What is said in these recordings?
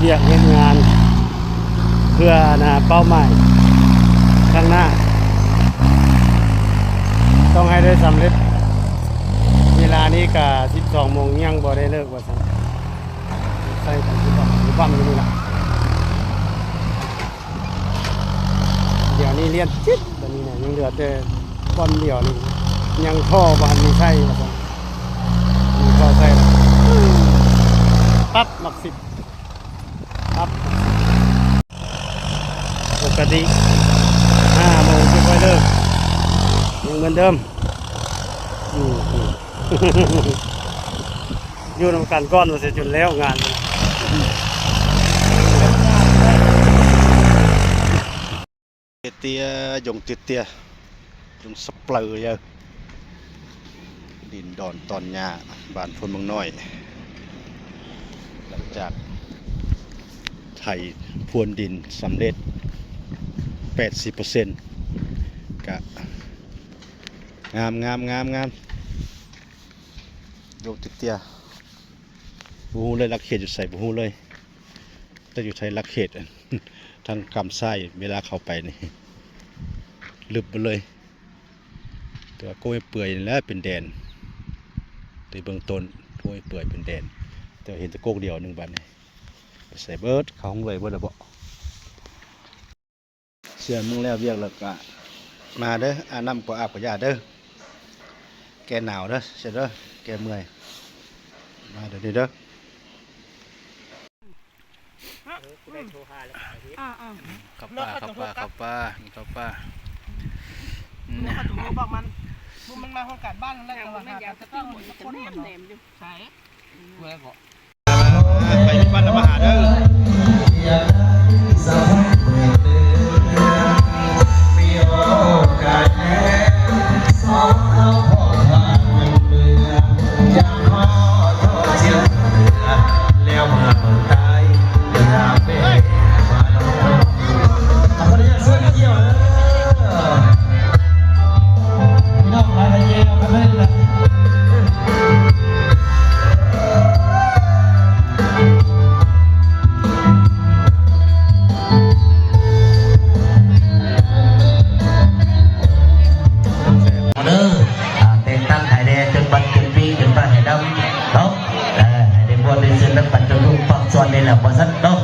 ວຽກເຮັດງານ ເພື່ອອະນາເປົ້າໝາຍຂ້າງໜ້າ ຕ້ອງໃຫ້ໄດ້ສຳເລັດ. ເວລານີ້ກະສິບສອງໂມງ ຍັງບໍ່ໄດ້ເລີກວ່າຊັ້ນ. ໃສ່ກັນຄືບັ້ມ ຄືບັ້ມຢູ່ນີ້ລະ. ດຽວນີ້ລຽນຈິດ ບາດນີ້ນະ ຍັງເຫຼືອແຕ່ບ່ອນດຽວນີ້ ຍັງທໍ່ບໍ່ທັນມີໃສ່ວ່າຊັ້ນ. ມີທໍ່ໃສ່ລະ ປັບ ໝາກສິບ ປັບ. ປົກກະຕິຫ້າໂມງຈະຄ່ອຍເລີກ ຍັງເໝືອນເດີມ. ອືມ ຢູ່ນຳກັນກ່ອນວ່າຊິຈົນແລ້ວງານ. ເຕຍໆ ຢົງເຕຍໆ ຢົງສະເປີເຢີ ດິນດອນຕອນຫຍ້າ ບ້ານໂພນເມືອງນ້ອຍ. ຫຼັງຈາກໄຖພຣວນດິນສຳເລັດແປດສິບເປີເຊັນ ກະງາມໆໆໆ ຢົງເຕຍໆ. ບໍ່ຮູ້ເລີຍຫຼັກເຂດຢູ່ໃສ ບໍ່ຮູ້ເລີຍ. ແຕ່ຢູ່ໄທຫຼັກເຂດທາງກຳຊ້າຍ ເວລາເຂົ້າໄປນີ້ລຶບເບິດເລີຍ. ແຕ່ວ່າກົກໄມ້ເປືອຍນີ້ແຫຼະເປັນແດນ ແຕ່ເບື້ອງຕົ້ນກົກໄມ້ເປືອຍເປັນແດນ ແຕ່ວ່າເຫັນແຕ່ກົກດຽວໜຶ່ງ. ບາດນີ້ໄປໃສເບິດ ເຂົ້າຫ້ອງເລີຍເບິດແລ້ວບໍ? ເຊື່ອ ມຶງແລ້ວວຽກແລ້ວກະມາເດີ ອາບນ້ຳກໍອາບກະຢ່າເດີ ແກ້ໜາວເດີ ເຊື່ອເດີ ແກ້ເມື່ອຍ ມາດຽວນີ້ເດີ. ເອີ ຜູ້ໃດໂທຫາແລ້ວກໍເຮັດ. ອ່າໆ ເຂົ້າປ່າ ເຂົ້າປ່າ ເຂົ້າປ່າ ກິນເຂົ້າປ່າ. ອືມ ເຂົາຈະບອກມັນ ມັນມາຫ້ອງການບ້ານນັ້ນແຫຼະ ແຕ່ວ່າຫາກັນຈະຕ້ອງມີຈັກຄົນ. ໃສ ຜູ້ໃດເກາະ? ໃຜມີບ້ານນຳມາຫາເດີ. ເດີ ອ່າ ແຕ່ງຕັ້ງໃຫ້ແດ່ ຈົນວັນຈົນປີ ຈົນຟ້າໃຫ້ດຳເນາະ. ເອີ ໃຫ້ໄດ້ມ່ວນໄດ້ຊື່ນນຳກັນ ຈົນລູກປັກຊອນໄດ້ແລ້ວວ່າຊັ້ນເນາະ.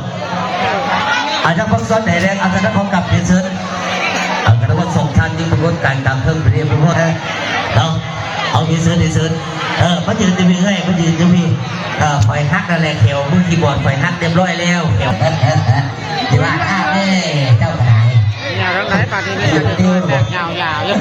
ອາຈານປັກຊອນໄດ້ແລ້ວ ອາຈານຂໍກັບຮຽນເຊີນ ອາ ກະນະວັດສົງທ່ານຈຶ່ງປາກົດກາຍຕາມເທິງໄປຮຽບຮ້ອຍເນາະ. ເອົາ ຮຽນເຊີນ ຮຽນເຊີນ. ເອີ ມາຢືນຢູ່ພີ້ເອື້ອຍ ມາຢືນຢູ່ພີ້. ເອີ ຂ້ອຍຫັກແລ້ວແຫຼະແຂວ ມືຄີບອດຂ້ອຍຫັກຮຽບຮ້ອຍແລ້ວ ແຂວ. ຊິວ່າອາເອີຍ ເຈົ້າກໍໄດ້ ຍາວທັງຫຼາຍປານນີ້ແຫຼະ ແບບຍາວໆຢູ່.